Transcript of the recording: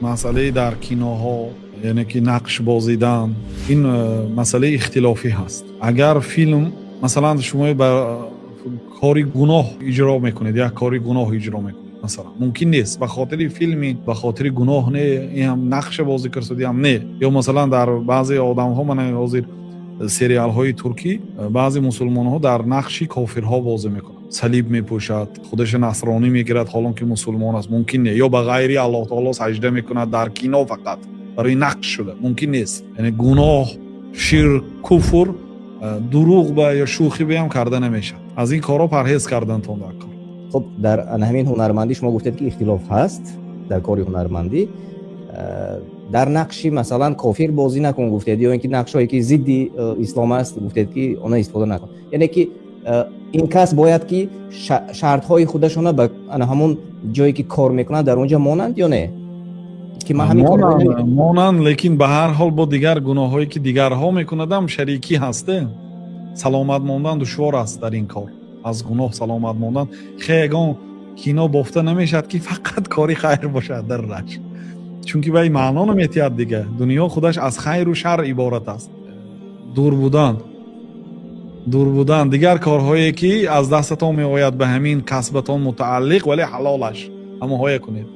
Масъалаи дар киноҳо, яъне ки нақш бозидан, ин масъалаи ихтилофӣ ҳаст. Агар филм, масалан, шумо ба кори гуноҳ иҷро мекунед, як кори гуноҳ иҷро мекунед, масалан, мумкин нест ба хотири филми, ба хотири гуноҳ не, ин ҳам нақша бозӣ карсуди ҳам не. Ё масалан, дар баъзе одамҳо, мана ҳозир сериалҳои туркӣ, баъзе мусулмонҳо дар нақши кофирҳо бозӣ мекунанд, салиб мепӯшад, худаша насронӣ мегирад, ҳолон ки мусулмон аст. Мумкин не. Ё ба ғайри Аллоҳ таоло саҷда мекунад дар кино, фақат барои нақш шуда, мумкин нест. Яъне гуноҳ, ширк, куфр, дурӯғ ба ё шӯхӣ ба ҳам карда намешавад. Аз ин корҳо парҳез кардантон дар кор. Хуб, дар ҳамин ҳунармандӣ шумо гуфтед, ки ихтилоф ҳаст дар кори ҳунармандӣ. Дар нақши, масалан, кофир бозӣ накун гуфтед, ё ин ки нақшҳое ки зидди ислом аст, гуфтед, ки она истифода накун. Яъне ки ин кас бояд ки шартҳои худашона ба ана ҳамон ҷое ки кор мекунад, дар он ҷо монанд ё не, ки ман ҳамин корро Монанд, монанд, лекин ба ҳар ҳол бо дигар гуноҳҳое ки дигарҳо мекунадам шарикӣ ҳасте. Саломат мондан душвор аст дар ин кор, аз гуноҳ саломат мондан. Хе, ягон кино бофта намешавад, ки фақат кори хайр бошад дар раш, чунки вай маъно наметиҳад. Дига дунё худаш аз хайру шар иборат аст. Дур будан, дур будан, дигар корҳое ки аз дастатон меояд, ба ҳамин касбатон мутааллиқ, вале ҳалолаш, ҳамонҳое кунед.